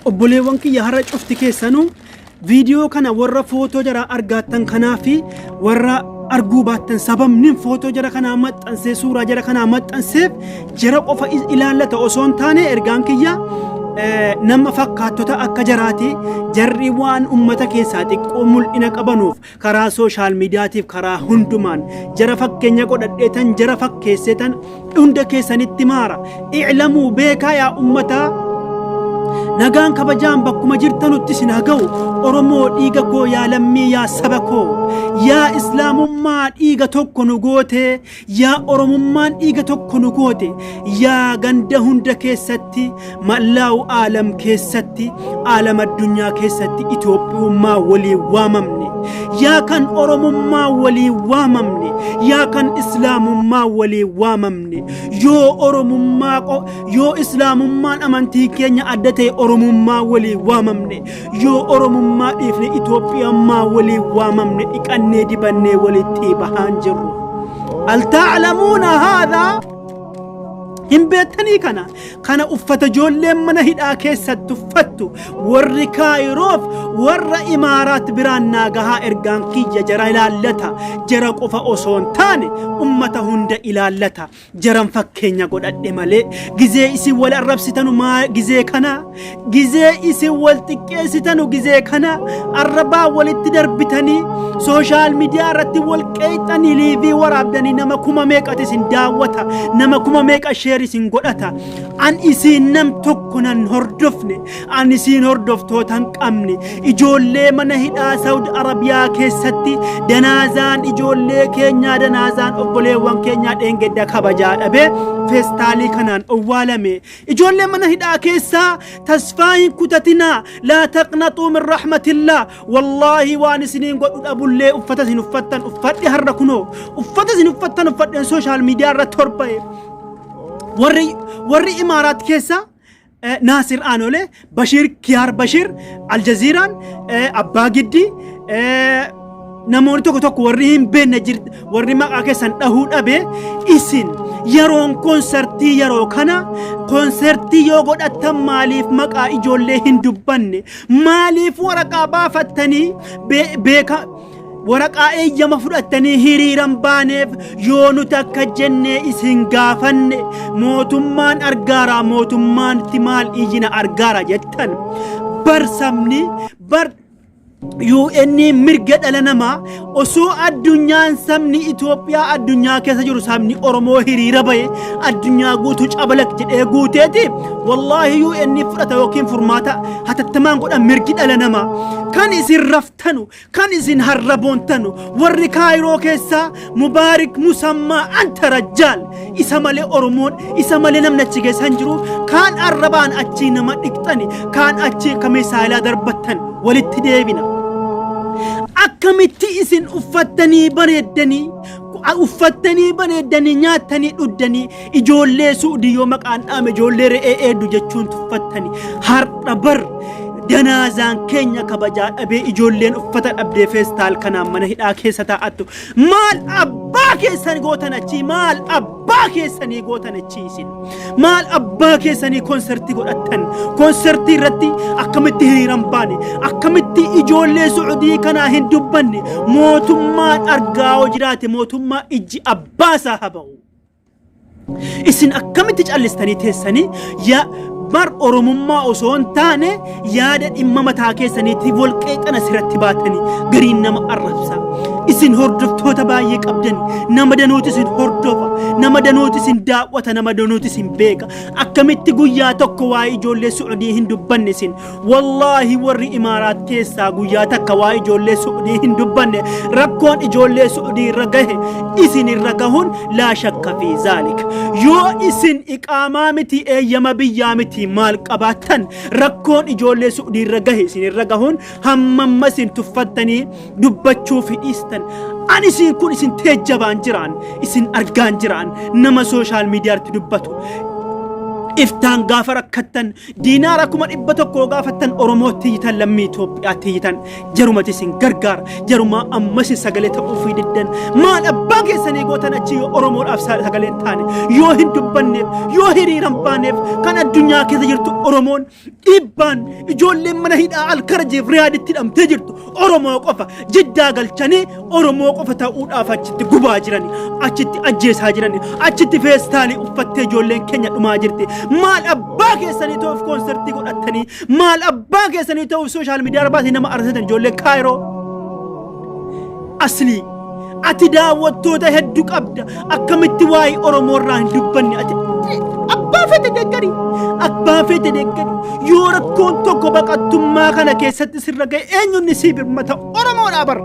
Obboleewwan kiyya, har'a cufti keessanuu viidiyoo kana warra footoo jaraa argaattan kanaa fi warra arguu baattan, sababni footoo jara kanaa maxxansee, suuraa jara kanaa maxxanseef, jara qofa ilaallata osoo hin taane, ergaan kiyya nama fakkaattota akka jaraati. Jarri waan ummata keessaa xiqqoo mul'ina qabanuuf karaa social mediatiif karaa hundumaan jara fakkeenya godhadheetan, jara fakkeesseetan hunda keessanitti maara. I'lamuu, beekaa yaa ummataa. Nagaan kabajaan bakkuma jirtanutti isin haa ga'u. Oromoo dhiiga koo, yaa lammii, yaa saba koo, yaa Islaamummaa dhiiga tokko nu goote, yaa Oromummaan dhiiga tokko nu goote, yaa ganda hunda keessatti, mallaa'u aalam keessatti, aalam addunyaa keessatti Itoophiyummaa waliin waamamne, yaa kan Oromummaa waliin waamamne, yaa kan Islaamummaa waliin waamamne, yoo Oromummaa, yoo Islaamummaan amantii keenya adda ta'e, Oromummaa waliin waamamne, yoo Oromummaa dhiifne Itoophiyummaa waliin waamamne, dhiqannee dibannee walitti bahaan jirru. Alta'lamuuna haadhaa? Hin beektanii kana? Kana uffata ijoolleen mana hidhaa keessatti uffattu. Warri Kaayiroof warra Imaaraat biraan naa gahaa. Ergaan kiyya jara ilaallata. Jara qofa osoo hin taane ummata hunda ilaallata. Jaran fakkeenya godhadhe malee, gizee isin wal arrabsitanu maa gizee kana, gizee isin wal xiqqeessitanu, gizee kana arrabaa walitti darbitanii, social media irratti wal qeexxanii, live waraabdanii, nama meeqatu isin daawwata, nama meeqa share isin godhata. An isiin nam tokko nan hordofne, an isiin hordoftoota hin qabne. Ijoollee mana hidhaa Saudi Arabiyaa keessatti danaazaan ijoollee keenyaa, danaazaan obboleewwan keenyaa dheengadda kabajaa dhabee feestaalii kanaan owwaalame. Ijoollee mana hidhaa keessaa tasfaa hin kutatinaa. Laa taqnaxuu min rahmatillah. Wallaahi waan isiniin godhu dhabullee, uffata isin uffattan uffadhe. Har'a kunoo uffata isin uffattan uffadheen social media irratti torba'e. Warri Imaaraat keessa Naasir Aanolee, Bashiir Kiyaar, Bashiir Aljaziiraan, Abbaa Giddii, namoonni tokko tokko warri hin beekne, warri maqaa keessan dhahuu dhabe, isin yeroon konsertii, yeroo kana konsertii yoo godhattan maaliif maqaa ijoollee hin dubbanne? Maaliif waraqaa baafattanii beeka waraqaa eeyyama fudhattanii hiriiran baaneef? Yoo nuti akka jennee isin gaafanne, mootummaan argaaraa, mootummaanti maal iyyina argaara jettan? Bar sabni bar UN mirga dhala namaa osoo addunyaan, sabni Itoophiyaa addunyaa keessa jiru, sabni Oromoo hiriira bahe addunyaa guutuu cabalak jedhee guuteeti, wallaahi UN fudhata yookiin furmaata hatattamaan godha. Mirgi dhala namaa kan isin raftanu, kan isin har'a boontanu, warri Kaayiroo keessaa Mubaarik Musammaa anta rajjaal, isa malee Oromoon, isa malee namni achi keessa hin jiru. Kaan arrabaan achii nama dhiqxani, kaan achii akka misaayilaa darbattan. Walitti deebina. Akkamitti isin uffattanii bareeddanii, uffattanii bareeddanii, nyaattanii dhuddanii, ijoollee Suudii yoo maqaan dhaame ijoollee re'ee eeddu jechuun tuffattanii, har'a bar danaazaan keenya kabajaa dhabee, ijoolleen uffata dhabdee feestaal kanaan mana hidhaa keessa taa'attu, maal abbaa keessan gootan achii? Maal abbaa keessanii gootan achii isin? Maal abbaa keessanii konsertii godhattan? Konsertii irratti akkamitti hiriiran baane? Akkamitti ijoollee Suudii kanaa hin dubbanne? Mootummaan argaa yoo jiraate, mootummaa ijji abbaa isaa haa ba'u. Isin akkamitti callistanii teessanii? Yaa bar Oromummaa osoo hin taane yaada dhimma mataa keessaniitti wal qeexana sirratti baatanii gariin nama arrabsa. Isin hordoftoota baay'ee qabdan, nama danuutu isin hordofa, nama danuutu isin daawwata, nama danuutu isin beeka. Akkamitti guyyaa tokko waa'ee ijoollee Su'udii hin dubbanne isin? Wallaahi warri Imaaraat keessaa guyyaa takka waa'ee ijoollee Su'udii hin dubbanne, rakkoon ijoollee Su'udii irra gahe isin irra gahuun laa shakka fi zaalik. Yoo isin iqaamaa miti, eeyyama biyyaa miti, maal qabaattan, rakkoon ijoollee Su'udii irra gahe isin irra gahuun hammamma isin tuffattanii dubbachuuf dhiistan. Ani isin kun isin teejjabaan jiraan, isin argaan jiraan, nama social mediatti dubbatu. Iftaan gaafa rakkattan diinaara 100,000 gaafattan, Oromootti iyyitan, lammii Itoophiyaatti iyyitan, jarumati isin gargaara, jarumaa ammas sagalee ta'uufii diddan, maal abbaa abbaa keessanii gootan achi yoo Oromoodhaaf sagalee hin taane, yoo hin dubbanneef, yoo hiriira hin baaneef, kan addunyaa keessa jirtu Oromoon dhiibbaan ijoolleen mana hidhaa Alkarajiif Riyaaditti hidhamtee jirtu Oromoo qofa Jiddaa galchanii Oromoo qofa ta'uudhaaf achitti gubaa jirani, achitti ajjeesaa jirani, achitti feestaalii uffattee ijoolleen keenya dhumaa jirti. Maal abbaa keessanii ta'uuf koonsertii godhattanii, maal abbaa keessanii ta'uuf sooshaal miidiyaa irra nama arsitan ijoolleen Kaayiroo? Aslii ati daawwattoota hedduu qabda, akkamitti waa'ee Oromoo irraa hin dubbanne? Ati abbaa fete deeggari, abbaa fete deeggari. Yoo rakkoon tokko baqattummaa kana keessatti sirra ga'e, eenyuun sii birmata? Oromoodhaa bar.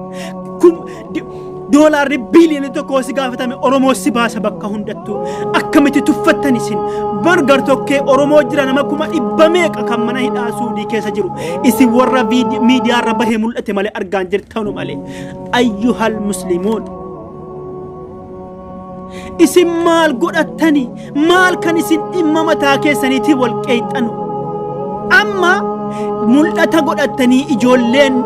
Doolaarri biiliyoona 1 si gaafatame, Oromoo si baasa bakka hundattuu. Akkamitti tuffattan isin? Bar gartokkee Oromoo jira, nama 100,000 meeqa kan mana hidhaa Suudii keessa jiru. Isin warra miidiyaarra bahee mul'ate malee argaan jirtanu malee. Ayyuhal muslimuun. Isin maal godhattani? Maal kan isin dhimma mataa keessaniitiin wal qeexxanu? Amma mul'ata godhattanii, ijoolleen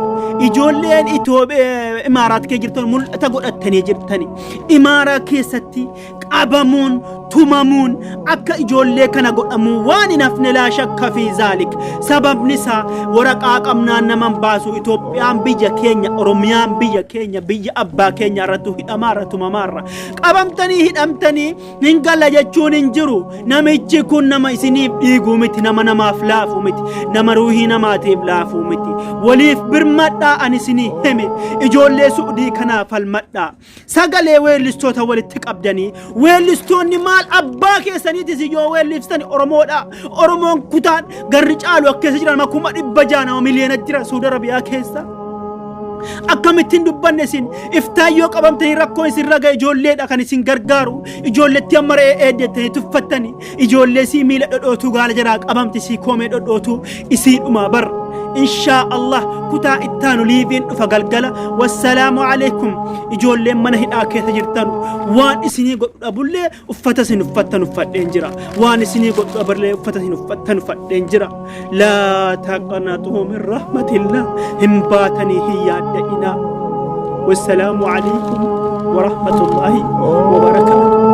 Itoophiyaa Imaaraat kee jirtan, mul'ata godhattanii jirtani. Imaaraa keessatti qabamuun, tumamuun, akka ijoollee kana godhamuu waan hin hafne, laa shakka fi zaalik. Sababni isaa waraqaa qabnaan naman baasu. Itoophiyaan biyya keenya, Oromiyaan biyya keenya, biyya abbaa keenya irrattu hidhamaarra, tumamaarra. Qabamtanii hidhamtanii hin galla jechuun hin jiru. Namichi kun nama isiniif dhiiguu miti, nama namaaf laafu miti, nama ruuhii namaatiif laafuu miti. Waliif birmadhaa, ani isinii hime, ijoollee Su'udii kanaaf falmadhaa. Sagalee weellistoota walitti qabdanii, weellistoonni maal abbaa keessaniitis yoo weellistan Oromoodha. Oromoon kutaan garri caalu akka keessa jiran 600,000, nama miliyoona jira Suudi Arabiyaa keessa. Akkamittiin dubbanne isin? Iftaan yoo qabamtanii rakkoon isin raga, ijoolleedha kan isin gargaaru. Ijoolletti amma re'ee eeddettanii tuffattanii, ijoollee sii miila dhodhootuu gaala jaraa qabamti, sii koomee dhodhootuu isii dhumaa bar. Inshaa Allah kutaa ittaanu liiviin dhufa galgala. Wassalaamu alaikum. Ijoolleen mana hidhaa keessa jirtan, waan isinii godhu dhabullee uffata isin uffattan uffadheen jira. Waan isinii godhu dhabullee uffata isin uffattan uffadheen jira. Laa taqnaxuu min rahmatillah, hin baatanii, hin yaadda'inaa. Wassalaamu alaikum warahmatullaahi wabarakaatuh.